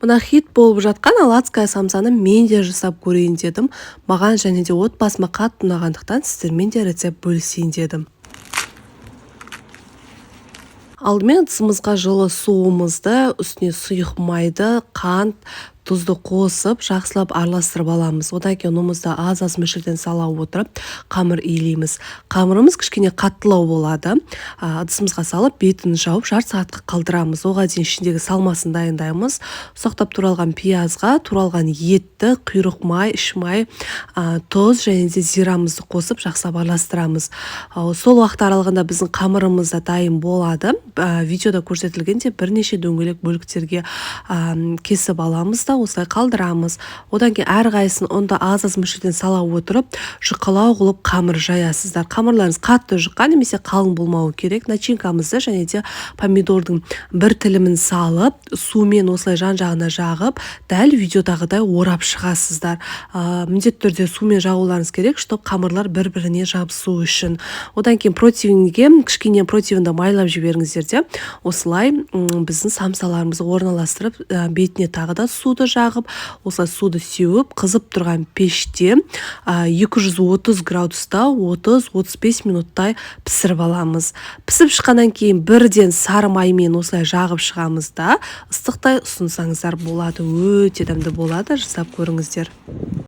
Мына хит болып жатқан алатская самсаны мен де жасап көрейін дедім. Маған және де отбасыма қатты ұнағандықтан, сіздермен де рецепт бөлісейін дедім. Алдымен ыдысымызға жылы суымызды, үстіне сұйық майды, қант, тұзды қосып, жақсылап араластырып аламыз. Одан кейін ұнымызды аз-аз мөлшерден сала отырып, қамыр илейміз. Қамырымыз кішкене қаттылау болады. Ыдысымызға салып, бетін жауып, жарты сағатқа қалдырамыз. Оған дейін ішіндегі салмасын дайындаймыз. Ұсақтап туралған пиязға туралған етті, құйрық май, іш май, тұз және де зирамызды қосып, жақсылап араластырамыз. Сол уақыт аралығында біздің қамырымыз да дайын болады. Видеода көрсетілгендей, бірнеше дөңгелек бөліктерге кесіп аламыз да, осылай қалдырамыз. Одан кейін әрқайсысын ұнды аз-аз мөлшерден сала отырып, жұқалау қылып қамыр жаясыздар. Қамырларыңыз қатты жұқа немесе қалың болмауы керек. Начинкамызды және де помидордың бір тілімін салып, сумен осылай жан жағына жағып, дәл видеодағыдай орап шығасыздар. Міндетті түрде сумен жағуларыңыз керек, чтобы қамырлар бір біріне жабысу үшін. Одан кейін противеньге, кішкене противенді майлап жіберіңіздер де, осылай біздің самсаларымызды орналастырып, бетіне тағы да суды жағып, осылай суды сеуіп, қызып тұрған пеште 230 градуста 30-35 минуттай пісіріп аламыз. Пісіп шыққаннан кейін бірден сары маймен осылай жағып шығамыз да, ыстықтай ұсынсаңыздар болады. Өте дәмді болады, жасап көріңіздер.